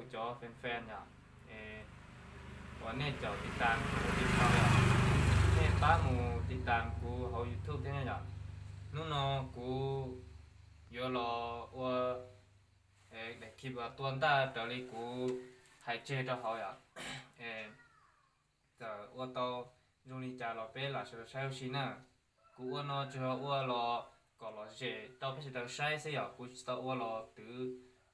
Kuv cov fan fan yom, uas nej caum tiv tas kuv tiv tau yom, nej pab mus tiv tas kuv hauv YouTube thiab na yom. Hnub no kuv yuav los ua daim clip tua ntaj raws li kuv hais tseg rau hauv yom. Txawm ua tau zoo li cas los peb lam sawv daws saib ua si na. Kuv ua no tsuas yog ua los kom lom zem rau peb sawv daws saib xwb yom, kuv tsis tau ua los twv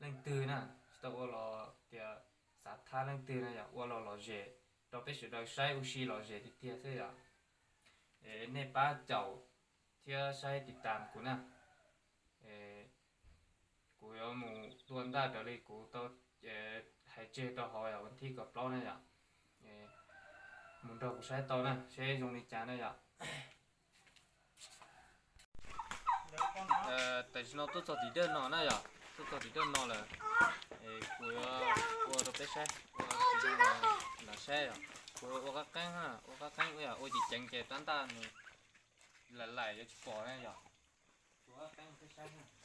leej twg na, tsis tau ua los tias xav thab leej twg na yom, ua los lom zem rau peb sawv daws saib ua si lom zem tiag tiag xwb yom. Nej pab caum thiab saib tiv tas kuv na. Kuv yuav mus tua ntaj raws li kuv tau hais tseg rau hauv yom, vas thib kaum plaub na yom. Mus nrog kuv saib tau na seb zoo li cas na yom. Tam sim no tuaj txog tim dawj no na yom, tuaj txog tim dawj no lawm. Kuv yuav ua rau peb saib, ua tsis zoo los saib yom. Kuv ua qab qeeb, ua qab qeeb ua yam ua ceev ceev ces rab ntaj nws laim laim yuav tsis pom na yom. Kuv ua qab qeeb peb saib.